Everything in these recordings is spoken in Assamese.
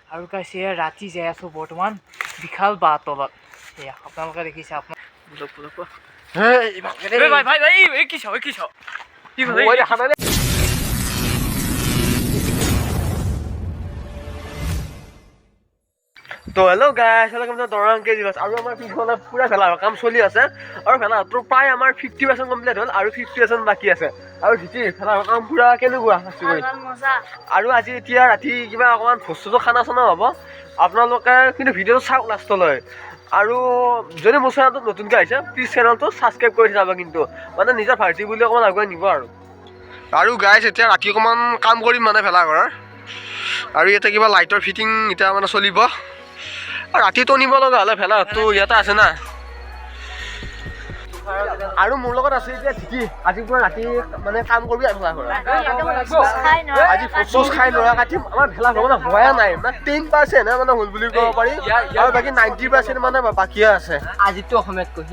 আৰু গাইছ, এয়া ৰাতি যাই আছোঁ বৰ্তমান বিশাল বাঁহ তলত। এয়া আপোনালোকে দেখিছে, আপোনাৰ বোলক বোলক। এই ভাই ভাই ভাই, এই কি চাও, এই কি চাও? মই দেখা নাই। তো hello guys, welcome to Darrang KG bus. আৰু আমাৰ পিছফালে পুৰা ভেলাঘৰ কাম চলি আছে আৰু ভেলাঘৰটো প্ৰায় আমাৰ 50% কমপ্লিট হ'ল আৰু 50% বাকী আছে। আৰু জ্যোতি, ভেলাঘৰ কাম পুৰা কেনেকুৱা? আৰু আজি এতিয়া ৰাতি কিবা অকণমান ভোজ চোজো খানা চানা হ'ব। আপোনালোকে কিন্তু ভিডিঅ'টো চাওক লাষ্টলৈ। আৰু যদি মোৰ চেনেলটোত নতুনকৈ আহিছে, প্লিজ চেনেলটো ছাবস্ক্ৰাইব কৰি যাব কিন্তু, মানে নিজৰ ভাইটি বুলি অকণমান আগুৱাই নিব। আৰু আৰু গাইছ, এতিয়া ৰাতি অকণমান কাম কৰিম মানে ভেলাঘৰৰ। আৰু ইয়াতে কিবা লাইটৰ ফিটিং এতিয়া মানে চলিব। আৰু ৰাতি টনিব লগা হ'লে ভেলাঘৰটো ইয়াতে আছে না। আৰু মোৰ লগত আছে এতিয়া ধিতি। আজি পুৰা ৰাতি মানে কাম কৰিবি আৰু ভেলাঘৰত। আজি ভোজ চোজ খাই নৰা কাটিম। আমাৰ ভেলাঘৰ মানে হোৱাই নাই, মানে 10% মানে হ'ল বুলি ক'ব পাৰি আৰু বাকী 90% মানে বাকীয়ে আছে। আজিতো অসমীয়াত কৈ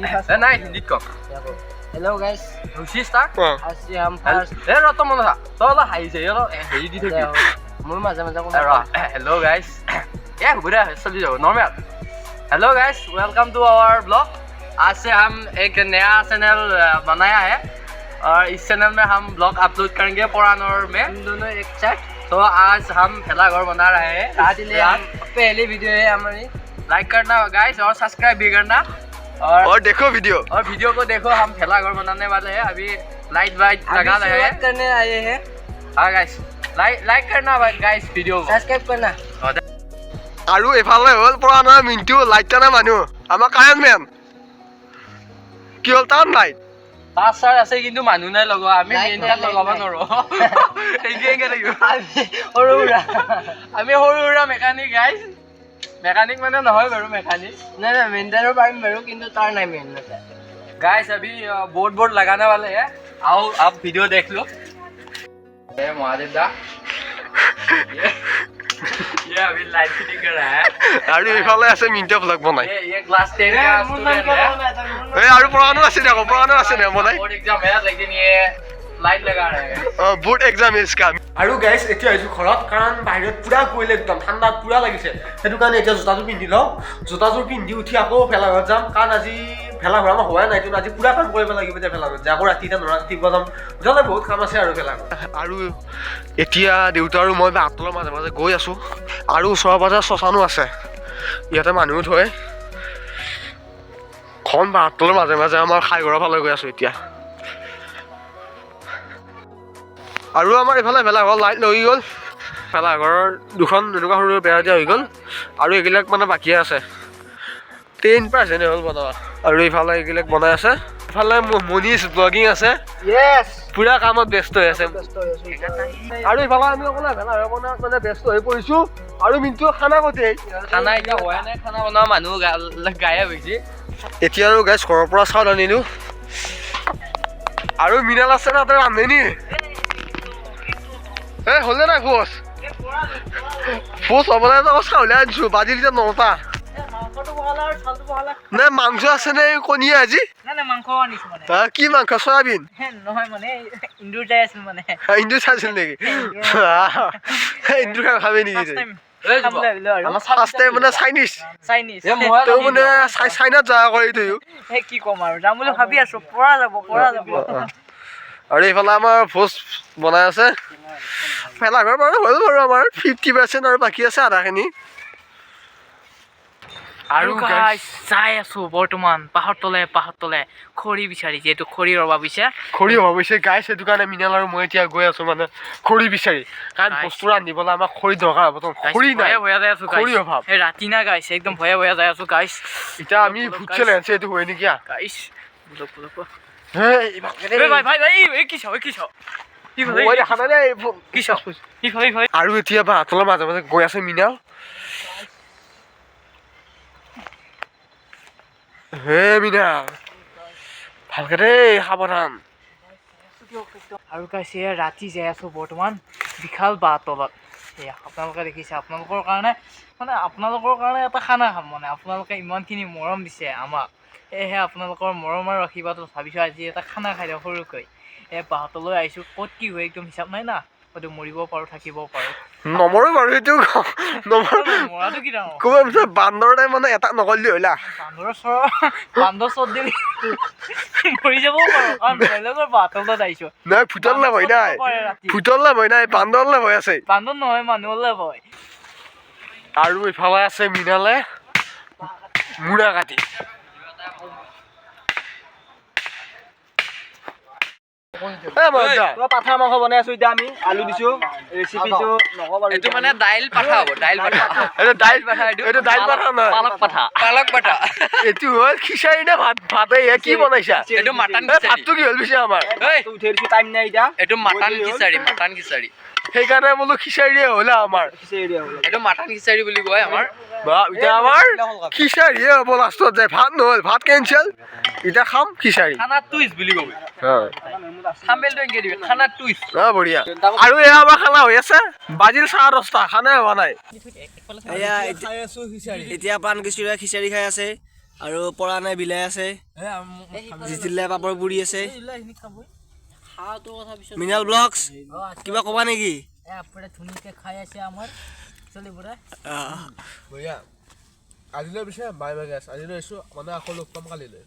নাই, হিন্দীত কওক। হেল্ল' গাইছ, হৈছে ষ্টাৰ্ট। আজি হাম ফাৰ্ষ্ট এ ৰ, তই মনত তই অলপ হাঁহিছে, অলপ হেৰি দি থাকিবি। মোৰ মাজে মাজে। ৰ, হেল্ল' গাইছ, এ হ'ব দে, চলি যাব normal. Hello guys, welcome to our vlog. आज से हम एक नया चैनल बनाया है और इस चैनल में हम ब्लॉग अपलोड करेंगे पुरानोर में। हम दोनों एक साथ। तो आज हम भेलाघर बना रहे हैं। आज इसलिए हम पहली वीडियो है हमारी। लाइक करना गाइस और सब्सक्राइब भी करना और और देखो वीडियो। और वीडियो को देखो। हम भेलाघर बनाने वाले हैं, अभी लाइट वाइट लगा रहे हैं। शुरुआत करने आए हैं। हाँ गाइस, लाइक लाइक करना गाइस वीडियो को। सब्सक्राइब करना। আৰু এইফালে হ'ল পুৰণা মিণ্টু, লাইট টানা মানুহ, আমাৰ কাৰেণ্ট মেন। কি হ'ল, টান লাইট? তাঁৰ চাৰ আছে কিন্তু মানুহ নাই লগোৱা। আমি লাইট মেইন নাই, তাত লগাব লাইট নাই। নোৱাৰো, এংকে এংকে থাকিব। আমি সৰু সুৰা। আমি সৰু সুৰা মেকানিক গাইজ। মেকানিক মানে নহয় বাৰু মেকানিক। নাই নাই, মেইন তাৰো পাৰিম বাৰু, কিন্তু তাৰ নাই মেইন। गाइस, अभी बोर्ड बोर्ड लगाने वाले हैं। आओ, आप वीडियो देख लो। ये महादेव दा, ये अभी लाइट फिटिंग कर रहा है। আৰু এইফালে আছে মিণ্টু, ভ্লগ বনাই। ये क्लास 10 का स्टूडेंट है। এই আৰু পুৰণো আছে দেখো, পুৰণো আছে দে বনাই। बोर्ड एग्जाम है लेकिन ये लाइट लगा रहा है। বৰ্ড এক্সাম ইছকা। আৰু গাইছ, এতিয়া আহিছোঁ ঘৰত, কাৰণ বাহিৰত পুৰা কুঁৱলী, একদম ঠাণ্ডা পুৰা লাগিছে। সেইটো কাৰণে এতিয়া জোতাযোৰ পিন্ধি লওঁ। জোতাযোৰ পিন্ধি উঠি আকৌ ভেলাঘৰত যাম, কাৰণ আজি ভেলাঘৰ আমাৰ হোৱাই নাই। কিন্তু আজি পুৰা কাম কৰিব লাগিব এতিয়া ভেলাঘৰত যে আকৌ ৰাতি এতিয়া নৰা কাটিব যাম। মুঠতে বহুত কাম আছে আৰু ভেলাঘৰত। আৰু এতিয়া দেউতা আৰু মই বাঁহতলৰ মাজে মাজে গৈ আছোঁ। আৰু ওচৰে পাজৰে শ্মশানো আছে, ইয়াতে মানুহো থয়। খন বাঁহতলৰ মাজে মাজে আমাৰ খাইঘৰৰ ফালে গৈ আছোঁ এতিয়া। আৰু আমাৰ এইফালে ভেলাঘৰ লাইট লাগি গ'ল। ভেলাঘৰৰ দুখন এনেকুৱা সৰু সৰু বেৰা দিয়া হৈ গ'ল আৰু এইবিলাক মানে বাকীয়ে আছে। 10% হ'ল বনোৱা। আৰু এইফালে এইবিলাক বনাই আছে। এইফালে মনীষ ব্লগিং আছে। য়েছ। পুৰা কামত ব্যস্ত হৈ আছে। আৰু এইফালে আমি অকলে ভেলাঘৰ বনোৱাত মানে ব্যস্ত হৈ পৰিছোঁ। আৰু মিণ্টু, খানা ক'ত? খানা এতিয়া হোৱা নাই, খানা বনোৱা মানুহ গায়ব হৈছে। এতিয়া আৰু গাইছ, ঘৰৰ পৰা চাউল আনিলোঁ। আৰু মৃণাল আছে না, তই ৰান্ধনি। এই হ'লনে নাই ভোজ? ভোজ হ'বলৈ আকৌ চাউলে আনিছোঁ। বাজিল এতিয়া 9টা। নে মাংস আছে নে কণীয়ে আজি? নাই নাই, মাংস আনিছো মানে। হা, কি মাংস? চয়াবিন? নহয়, মানে ইন্দুৰ যাই আছিল মানে। ইন্দুৰ চাইছিল নেকি? ইন্দুৰ খাই খাবি নেকি? ফাৰ্ষ্ট টাইম মানে চাইনিজ। চাইনিজ। তই মানে চাইনাত যোৱা কৰি তইও। কি ক'ম আৰু, যাম বুলি ভাবি আছো, পৰা যাব, পৰা যাব। আৰু এইফালে আমাৰ ভোজ বনাই আছে। ভেলাঘৰ বাৰু হ'ল বাৰু আমাৰ 50% আৰু বাকী আছে আধাখিনি। আৰু গাইছ, যাই আছো বৰ্তমান পাহাৰ তলে পাহাৰ তলে খৰি বিচাৰি, যিহেতু খৰিৰ অভাৱ হৈছে। খৰি অভাৱ হৈছে গাইছ, সেইটো কাৰণে মৃণাল আৰু মই এতিয়া গৈ আছো মানে খৰি বিচাৰি, কাৰণ Guys. বস্তু ৰান্ধিবলৈ আমাক খৰি দৰকাৰ হ'ব। খৰি নাই, ভয়ে ভয়ে যাই আছো। খৰি অভাৱ। এই ৰাতি না গাইছ, একদম ভয়ে ভয়ে যাই আছো গাইছ। এতিয়া আমি ফুটছে লেন্স এইটো হয় নেকি? গাইছ, বোলক বোলক। এই ভাই ভাই ভাই, এই কি চাও, এই কি চাও? মই দেখা নাই। কি চাও? ইফালে ইফালে। আৰু এতিয়া বাঁহতলৰ মাজে মাজে গৈ আছে মৃণাল। হে মৃণাল, ভালকে দেই, সাৱধান। আৰু গাইছ, এয়া ৰাতি যাই আছো বৰ্তমান বিশাল বাঁহ তলত। এয়া আপোনালোকে দেখিছে, আপোনালোকৰ কাৰণে মানে আপোনালোকৰ কাৰণে এটা খানা খাম মানে, আপোনালোকে ইমানখিনি মৰম দিছে আমাক, সেয়েহে আপোনালোকৰ মৰম আৰু আশীৰ্বাদত ভাবিছোঁ আজি এটা খানা খাই দিওঁ সৰুকৈ। এই বাঁহতলৈ আহিছোঁ, ক'ত কি হয় একদম হিচাপ নাই না। হয়তো মৰিব পাৰোঁ, থাকিব পাৰোঁ। নমৰো বাৰু, সেইটো নমৰো। মৰাটো কি ডাঙৰ? ক'ব পিছত বান্দৰতে মানে এটা নকৰিলি হ'লা। বান্দৰৰ চৰ, বান্দৰ চৰ দিলে মৰি যাবও পাৰোঁ, কাৰণ বেলেগৰ বাটলত আহিছোঁ। নাই, ভূতল না ভয় নাই। পাৰে ৰাতি। ভূতল না ভয় নাই, বান্দৰ না ভয় আছে। বান্দৰ নহয়, মানুহলে ভয়। আৰু ইফালে আছে মৃণালে মূৰা কাটি। এ মজা। পাঠাৰ মাংস বনাই আছো এতিয়া আমি, আলু দিছো। ৰেচিপিটো নকওঁ বাৰু। এইটো মানে দাইল পাঠা হ'ব, দাইল পাঠা। এইটো দাইল পাঠা, এইটো। এইটো দাইল পাঠা নহয়। পালক পাঠা, পালক পাঠা। এইটো হ'ল খিচাৰি নে ভাত? ভাতে কি বনাইছা? এইটো মাটন এ, খিচাৰি। ভাতটো কি হ'ল পিছে আমাৰ? ঐ, উঠি দিছো, টাইম নাই এতিয়া। এইটো মাটন খিচাৰি, মাটন খিচাৰি। সেইকাৰণে বোলো খিচাৰিয়ে হ'ল আমাৰ। খিচাৰি দিয়া হ'ল। এইটো মাটন খিচাৰি বুলি কয় আমাৰ। বা, এতিয়া আমাৰ খিচাৰিয়ে হ'ব লাষ্টত যায়, ভাত নহ'ল, ভাত কেঞ্চেল, এতিয়া খাম খিচাৰি। খানা টুইষ্ট বুলি ক'ব। থাম্বেলটো এনেকে দিবি, খানা টুইষ্ট। অ, বঢ়িয়া। আৰু এয়া আমাৰ খানা হৈ আছে, বাজিল 10:30, খানাই হোৱা নাই। এয়া এতিয়া পাণ কিচুৰে খিচাৰি খাই আছে আৰু পৰা নাই বিলাই আছে, জিতিলে পাপৰ পুৰি আছে। মৃণাল ব্লগছ, কিবা ক'বা নেকি? ধুনীয়াকে খাই আছে আমাৰ চলি বুঢ়া। বঢ়িয়া। আজিলৈ পিছে বাই বাই গাইছ, আজিলৈ আহিছোঁ মানে, আকৌ লগ পাম কালিলৈ।